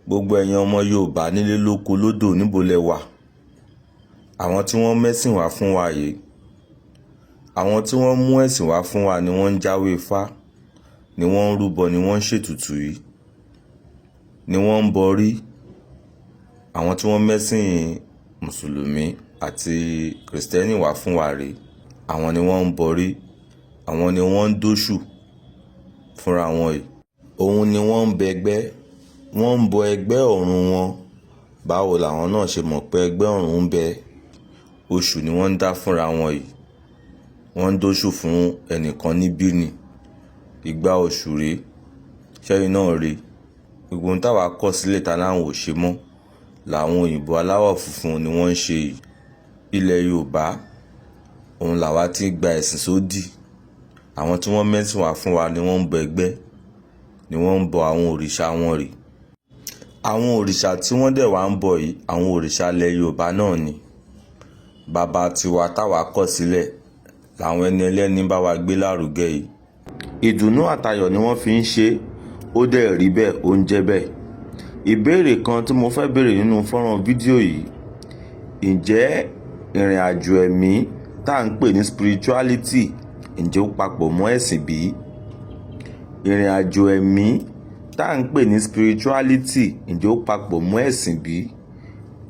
Gbogbo ẹ̀yin ọmọ Yorùbá nílé lóko lódò, níbo lẹ wà? Àwọn tí wọ́n mẹ́sìn wá fún wa yìí, àwọn tí wọ́n mú ẹ̀sìn wá fún wa ni wọ́n ń jáwé Ifá, ni wọ́n ń rúbọ, ni wọ́n ń ṣètùtù yìí, ni wọ́n ń bọrí. Àwọn tí wọ́n mẹ́sìn Mùsùlùmí àti Kìrìsìtẹ́nì wá fún wa rèé. Àwọn ni wọ́n ń bọrí, àwọn ni wọ́n ń dóṣù fúnra wọn yìí. Òun ni wọ́n ń bẹgbẹ́, wọ́n ń bọ ẹgbẹ́ ọ̀run wọn. Báwo làwọn náà ṣe mọ̀ pé ẹgbẹ́ ọ̀run ń bẹ? Oṣù ni wọ́n ń dá fúnra wọn yìí. Wọ́n ń dóṣù fún ẹnìkan níbí ni. Ìgbà oṣù rèé, ṣẹ́yìn náà rèé. Gbogbo ohun táwa kọ̀ sílẹ̀ ta láwọn ò ṣe mọ́ làwọn òyìnbó aláwọ̀ funfun ni wọ́n ń ṣe yìí. Ilẹ̀ Yorùbá, òun làwa ti ń gba ẹ̀sìn sódì. Àwọn tí wọ́n mẹ́sìn wá fún wa ni wọ́n ń bọ ẹgbẹ́, ni wọ́n ń bọ àwọn òrìṣà wọn rèé. Àwọn òrìṣà tí wọ́n dẹ̀ wá ń bọ yìí, àwọn òrìṣà ilẹ̀ Yorùbá náà ni. Bàbá tiwa táwa kọ̀ sílẹ̀ làwọn ẹni ẹlẹ́ni bá wa gbé lárugẹ yìí. Ìdùnnú àtayọ̀ ni wọ́n fi ń ṣe é, ó dẹ̀ rí bẹ́ẹ̀, ó ń jẹ́ bẹ́ẹ̀. Ìbéèrè kan tí mo fẹ́ béèrè nínú fọ́nrán fídíò yìí: ǹjẹ́ ìrìn àjò ẹ̀mí tá à ń pè ní spirituality, ǹjẹ́ ó papọ̀ mọ́ ẹ̀sìn bí? Ìrìn àjò ẹ̀mí tá à ń pè ní spirituality, ǹjẹ́ ó papọ̀ mọ́ ẹ̀sìn bí?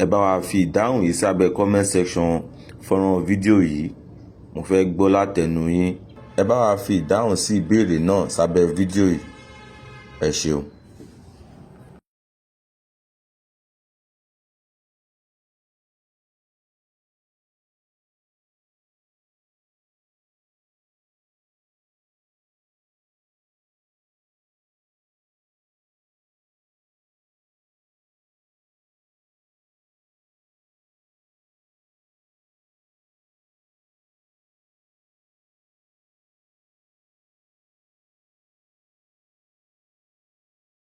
Ẹ bá wa fi ìdáhùn yìí sábẹ́ comment section fọ́nrán fídíò yìí. Mo fẹ́ gbọ́ látẹnu yín. Ẹ bá wa fi ìdáhùn sí ìbéèrè náà sábẹ́ fídíò yìí. Ẹ ṣeun.